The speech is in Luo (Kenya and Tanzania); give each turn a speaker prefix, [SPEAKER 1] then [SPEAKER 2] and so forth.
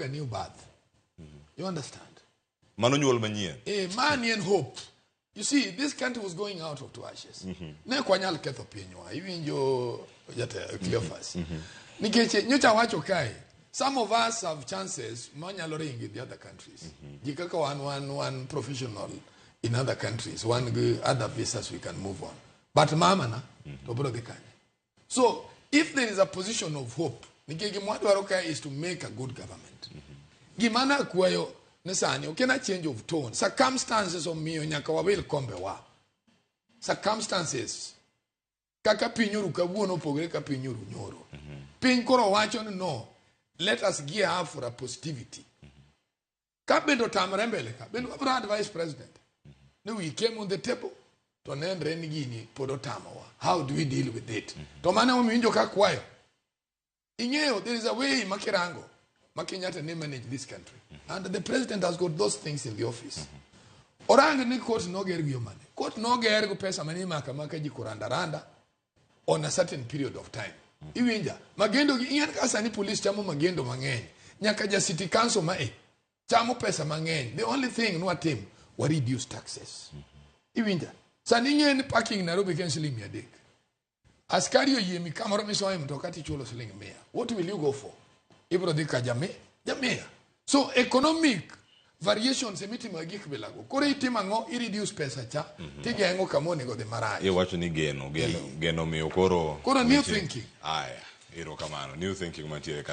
[SPEAKER 1] a new birth. You understand?
[SPEAKER 2] Mano nyuol manyien.
[SPEAKER 1] Man en hope. You see, this country was going out of to ashes. Ne ok wanyal ketho pinywa. Iwinjo jate Cleophas. Nikech nyocha wacho kae, some of us have chances manyalo ringo in the other countries. Ji kaka wan professional in other countries, wan gi other visas we can move on. But mama na, to bro dhi kanye? So, if there is a position of hope, nikech gima wadwaro kae is to make a good government. Gima nakwayo ni sani ok en a change of tone. Circumstances omiyo nyaka wawil kombe wa. Circumstances kaka piny oru kawuono opogore ka piny oru nyoro. Piny koro wacho ni no, let us gear up for a positivity. Ka bende otamre mbele ka, bende wabro advise president. Ni we came on the table, to nenre ni gini pod otamowa. How do we deal with it? To mano emomiyo iwinjo ka kwayo. Ing'eyo, there is a way ma kirango, ma Kenyatta ne manage this country. And the president has got those things in the office. Orang ni court noger gi yo mane. Court noger gi pesa mane imako amaka ji koranda randa on a certain period of time. Iwinja, magendo gi ing'en ka sani police chamo magendo mang'eny. Nyaka ja city council ma e chamo pesa mang'eny. The only thing nwatim, wa reduce taxes. Iwinja, sani ing'e ni parking Nairobi ken siling 300. Askari oyie mi kamoro misoye mtoka tichulo siling 100. What will you go for? Ibro dhi ka jami, jamia. So economic variations emitimo e gik bilago. Koro itimo ang'o? I reduce pesa cha, tigeng'o kama onego dhi marach.
[SPEAKER 2] Iwacho ni geno, geno, geno miyo koro
[SPEAKER 1] Koro new
[SPEAKER 2] weche-
[SPEAKER 1] thinking.
[SPEAKER 2] Aya, erokamano. New thinking mantiere kar